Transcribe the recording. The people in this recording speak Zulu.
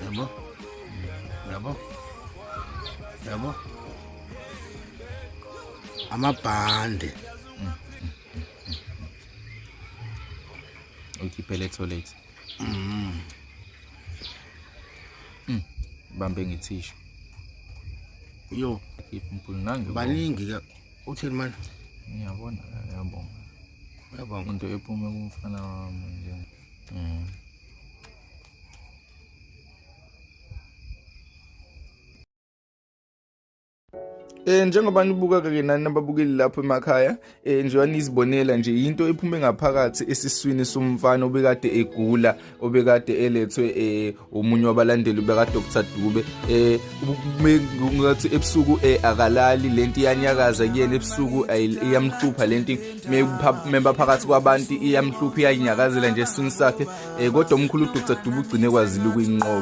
Yabo, yabo, yabo, amabhande. Ukhiphele toilet. Bambe ngethishu. Yo. Khipha mkhulu nange. Baningi ke, uthini manje? Ngiyabona, ngiyabonga. Uyabonga. Into ephume kumfana wami nje. Njengoba nibuka ke nani ababukeli lapho emakhaya, njengoba nizibonela nje into ephume ngaphakathi esiswini somfana obekade egula, obekade elethwe omunye wabalandeli beka Dr Dube. Ngathi ebusuku akalali, lento iyanyakaza kuyena ebusuku, iyamhlupha lento memba phakathi kwabantu, iyamhlupha, iyayinyakazela nje esiswini sakhe. Kodwa umkhulu Dr Dube ugcine kwazile ukuyinqoba.